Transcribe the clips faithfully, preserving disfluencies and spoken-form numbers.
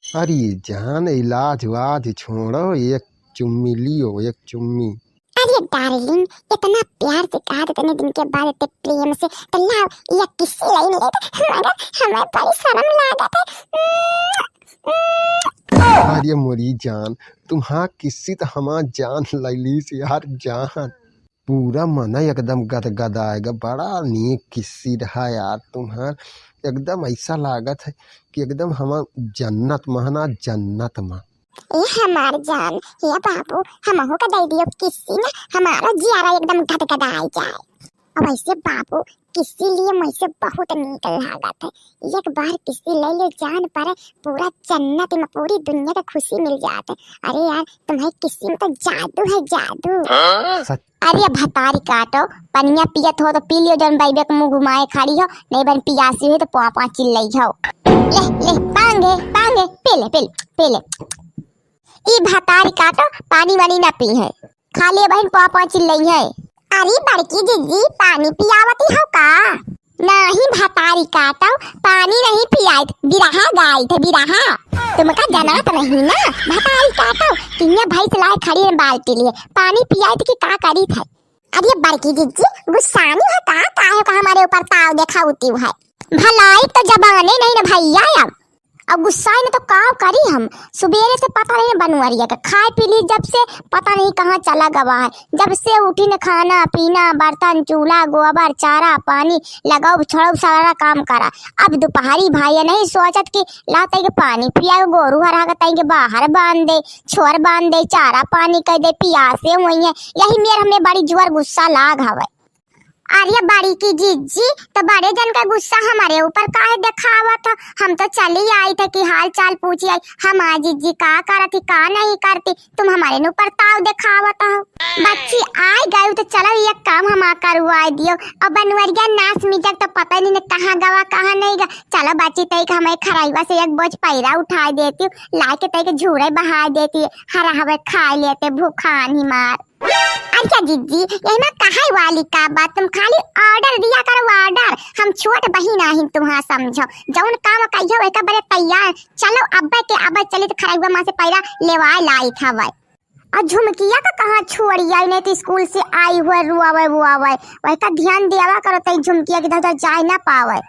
अरे जान, इलाज वाज छोड़ो, एक चुम्मी लियो, एक चुम्मी। अरे डार्लिंग, इतना प्यार से कहा था इतने दिन के बाद, इतने प्रेम से, तो लाओ, ये किस्सी लाइन ले तो हमारा, हमें बड़ी शर्म लागत है। अरे मोरी जान, तुम्हार किस्सी तो हमार जान लैली से यार, जान। पूरा मन एकदम गदगदाएगा। बड़ा नीक किस्सी रहा यार तुम्हार, एकदम ऐसा लागत है कि एकदम हमार जन्नत महना, जन्नत मा। ए हमार जान, हे बाबू, हमहू का दे दियो किस्सी ना, हमारा जियारा एकदम गदगदाए जाए। अब ऐसे बाबू, किस्सी लिए मुझसे बहुत नीक लागत है। एक बार किस्सी ले ले जान पर, पूरा जन्नत में पूरी दुनिया का खुशी मिल जात है। अरे यार, तुम्हारी किस्सी में तो जादू है, जादू। हाँ? सच? अरे भतारी काटो, पनिया पियत हो तो पी लियो, जौन बैबे के मुंह घुमाए खड़ी हो, नहीं बन पियासी हो तो पाँव पाँव चिल्लई हो। ले, ले, पांगे, पांगे, पी ले, पी ले, पी ले। ई भतारी काटो, पानी वानी ना पी है, खाली बहन पाँव पाँव चिल्लई है। अरे बड़की जिज्जी, पानी पियावती हो का? नाही भतारी काटो, पानी नहीं पियाइत, बिरहा गाइत है, बिरहा। तुमका जनात नहीं ना, भतारी काटो, तिनिया भैंस लाए खड़ी है बाल्टी लिए, पानी पियाइत कि का करीत है? अरे बड़की जिज्जी, गुस्सानी है का? काहे का हमारे ऊपर ताव देखाउती है? भलाई तो जबाने नहीं ना भैया अब। अब गुस्साए न तो का करी हम? सुबेरे से पता नहीं न बनवरिया के खाए पी ली, जब से पता नहीं कहाँ चला गवा है। जब से उठी न खाना पीना, बर्तन चूल्हा, गोबर, चारा पानी, लगाओ छोड़ो, सारा काम करा। अब दोपहरी भाई नहीं सोचत कि ला तई के पानी पिया के गोरू हरा के तई के बाहर बांध दे, छोर बांध दे, चारा पानी कर दे, पियासे हुई है। यही मेर हमें बड़ी जुआर गुस्सा लाग हवे। अरे बड़की जिज्जी, तो बड़े जन का गुस्सा हमारे ऊपर काहे देखावत हो? हम तो चली आई थे कि हाल चाल पूछी आई, हमार जिज्जी का करत ही, का नहीं करती, तुम हमारे न ऊपर ताव देखावत हो। बच्ची आई गई तो चलो एक काम हमार करवाए दियो, और बनवरिया नास मिजक तो पता नहीं न कहाँ गवा, कहाँ नहीं गवा। चलो बच्ची, तई के हमें खराइवा से एक बोझ पैरा उठाए देती, लाए के तई के झूरे बहाए देती, हरा हवे खाए लेते, भूखान ही मार। अच्छा जिज्जी, यही में कहे वाली का बात, तुम खाली order दिया करो, order। हम छोट बहिन आहिन, तुम्हार समझो, जौन काम कहियो एक बरे तैयार। चलो अब्बे के अब्बे चली तो खरगुआ माँ से पैरा लेवाए लाई था वै। और झुमकिया का कहाँ छोड़ी आई, नहीं तो स्कूल से आई हुए रुआवे वुआवे, वही का ध्यान देवा करो तई झुमकिया के इधर उधर जाए ना पावे।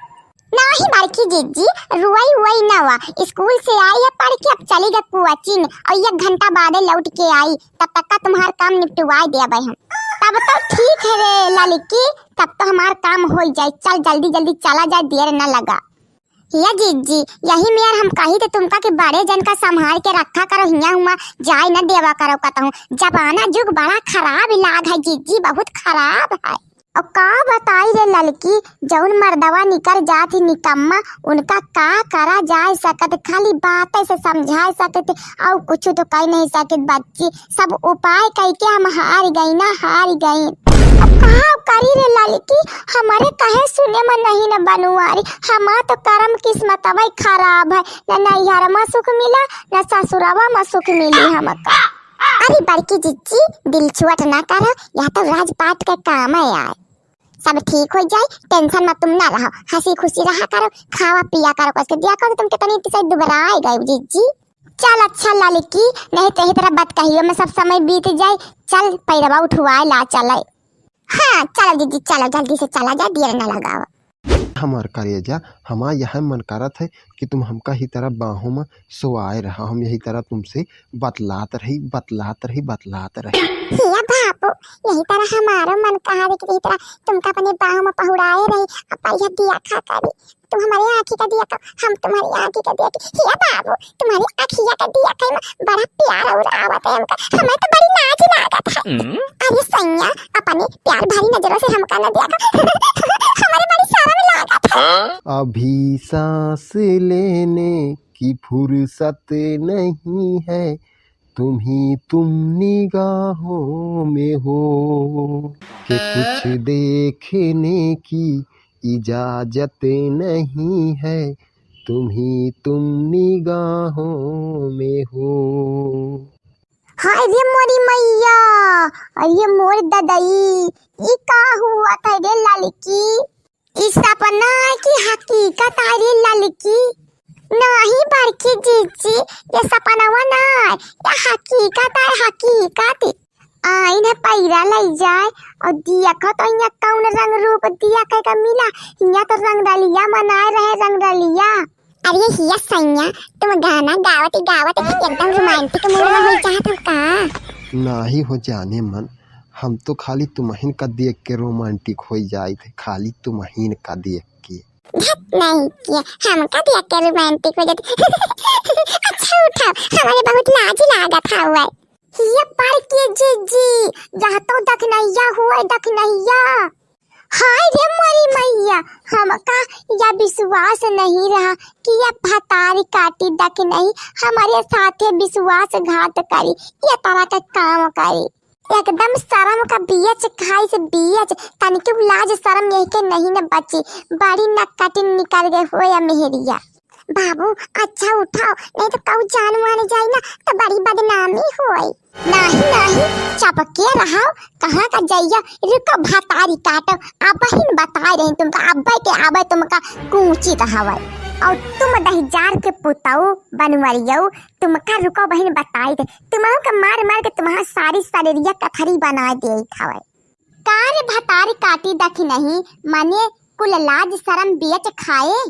नाही बड़की जिज्जी, रुआई उआई ना हुआ। स्कूल से आई है पढ़ के, अब चली जा कोचिंग और एक घंटा बादे लौट के आई, तब तक का तुम्हार काम निपटवाए देबे हम। तब तो ठीक है रे ललकी, तब तो हमार काम हो जाए। चल जल्दी जल्दी चला जाए, देर ना लगा। या जिज्जी, यही मेर हम कही थे तुमका कि बड़े जन का संभाल के रखा करो, हियाँ हुआँ जाए न देवा करो कतहूँ। जमाना जुग बड़ा खराब लाग है जिज्जी, बहुत खराब है। और का बताई रे ललकी, जौन मर्दवा निकर जात ही निकम्मा, उनका का करा जाए सकत, खाली बातें से समझाए सकत, और कुछ तो कह नहीं सकत बच्ची। सब उपाय कई के हम हार गई ना, हार गई। अब का करी रे ललकी, हमारे कहे सुने में नहीं न बनवारी, हमार तो करम किस्मतवा खराब है, न नैहर में सुख मिला, न ससुरवा में सुख मिली हमका। अरे बड़की जिज्जी, दिल चोट ना करो, यह तो राजपाट के काम है यार। सब ठीक हो जाए, tension में तुम ना रहो, हंसी खुशी रहा करो, खावा पिया करो, कस के दिया करो, तुम कितनी से दुबराए गए जिज्जी। चल अच्छा ललकी, नहीं तो यही तरह बात कहियो में सब समय बीत जाए। चल पैरवा उठवाए ला चले। हाँ चलो जिज्जी, चलो जल्दी से चला जाए, देर ना लगाओ। हमार करेजा, हमार यह मन करत है कि तुम हमका ही तरह बाहों में सोआए रहा, हम यही तरह तुमसे बतलात रही, बतलात रही, बतलात रही। हिया बाबू, यही तरह हमारो मन कहा रे कि यही तरह तुमका अपने बाहों में पहुड़ाए रही, अब यह दिया खा करी। तुम हमारे आँखी का दिया खा, हम तुम्हारी आँखी का दिया खा। हिया बाबू, तुम्हारी आँखिया का दिया खा में बड़ा प्यार और आवत है हमका, हमें तो बड़ी लाज लागत है। हम्म? अरे सैया, अपने प्यार भरी नजरों से हमका न दिया खा, हमारे बड़ी शर्म लागत है। अभी सांस लेने की फुर्सत नहीं है, तुम ही तुम निगाहों में हो, कि कुछ देखने की इजाजत नहीं है, तुम ही तुम निगाहों में हो। हाय रे मोरी मैया, अरे मोर ददई, ई का हुआ था रे ललकी? ई सपना है कि हकीकत है रे ललकी? नाही बड़की जीजी, ये सपनवा ना है, ये हकीकत है, हकीकत। आइन है पैरा लई जाए और दिया को तो यहाँ कौन रंग रूप दिया कह का मिला, यहाँ तो रंगरलिया मनाए रहे, रंगरलिया। अरे हिया सैया, तुम गाना गावत गावत एकदम रोमांटिक मूड में हो जात हो का? नाही हो जाने मन, हम तो खाली तुमहिन का देख के रोमांटिक हो जाइत है, खाली तुमहिन का देख के। धत नहीं किया, हमका देख के रोमांटिक हो जात। अच्छा उठाओ, हमारे बहुत लाज लागत हवे। ये बड़की जीजी, यहाँ तो दखनैया हुए, दखनैया। हाय रे मोरी मैया, हमका या विश्वास नहीं रहा कि या भतारी काटी दखनही हमारे साथे विश्वासघात करी, ये तरह के काम करी। एकदम शर्म का बियच खाई से बियच, तनिको लाज शर्म यही के नहीं न बची, बड़ी न कटिन निकल गए हो या मेहरिया। बाबू, अच्छा उठाओ, नहीं तो कहू जान मान जाई ना, तो बड़ी बदनामी होई। नाही, नाही, चपके रहो, कहाँ का जइया, रुको भतारी काटो, अब बहिन बताए रही तुमका, अब्बे के आवे तुमका कूची तो हवे। और तुम दहिजार के पुतऊ बनवरियऊ, तुमका रुको बहिन बताई दे, तुमहू के मार मार के तुम्हारा सारी शरीरिया कथरी बना दे हवे। का रे भतारी काटी दखनही, मने कुल लाज शरम बियच खाए।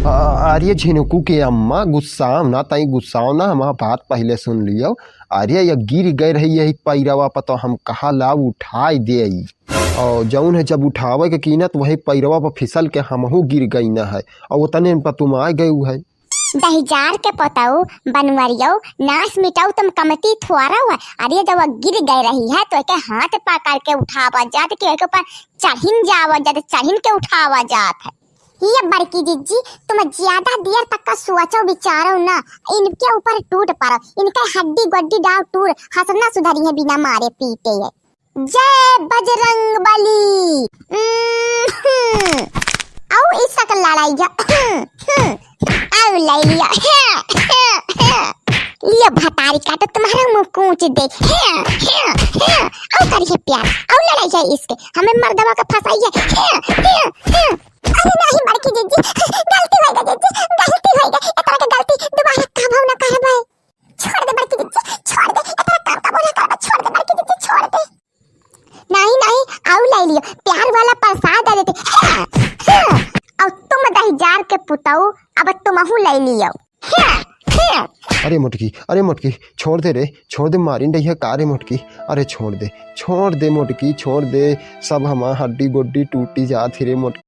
आ, अरे झिनुकू के अम्मा, गुस्साव ना, तई गुस्साव ना, हमार बात पहिले सुन लियो। अरे, ये गिर गए रही यही पैरवा पर, तो हम कहा ला उठाई देई। और जौन है, जब उठावे के कीनत, वही पैरवा पर फिसल के हमहू गिर गई न है, और उतने पर तुम आ गए है। दहिजार के पोतऊ, बनवरियऊ, नास मिटाऊ तुम कमती थोरऊ है। अरे, जब वो गिर गए रही है, तो एके हाथ पकड़ के उठावा जात, कि एके ऊपर चढ़िन जावा जात, चढ़िन के उठावा जात है। ये बड़की जिज्जी, तुम ज्यादा देर तक का सोचो विचारो ना, इनके ऊपर टूट पड़ो, इनके हड्डी गोड्डी डाव टूट, हंसना सुधरी है बिना मारे पीटे है। जय बजरंग बली। उम्म, हम्म। आओ इस सकल लड़ाई जा। हम्म, हम्म। आओ ले लिया। हाँ, हाँ, हाँ। लियो भतारी काटो तुम्हारा मुंह कूच दे। हाँ, हाँ, हाँ। आओ करिए प्यार। आओ लड़ाई जाए इसके। हमें मर्दवा का फंसाई है। हाँ, हाँ, हाँ। अरे नहीं बड़की जिज्जी, गलती हो गई जिज्जी, गलती हो गई। इतना के गलती दोबारा कबो ना करबे। छोड़ दे बड़की जिज्जी, छोड़ दे। इतना काम का बोला करबे, छोड़ दे बड़की जिज्जी, छोड़ दे। नहीं, नहीं, आऊ ले लियो, प्यार वाला प्रसाद दे देते। हाँ, हाँ। और तुम दहिजार के पुतऊ, अब तुमहू ले लियो। हाँ, हाँ। अरे मोटकी, अरे मोटकी, छोड़ दे रे, छोड़ दे, मारिन रही है का रे मोटकी? अरे छोड़ दे, छोड़ दे मोटकी, छोड़ दे, सब हमार हड्डी गोड्डी टूटी जात ही रे मोटकी।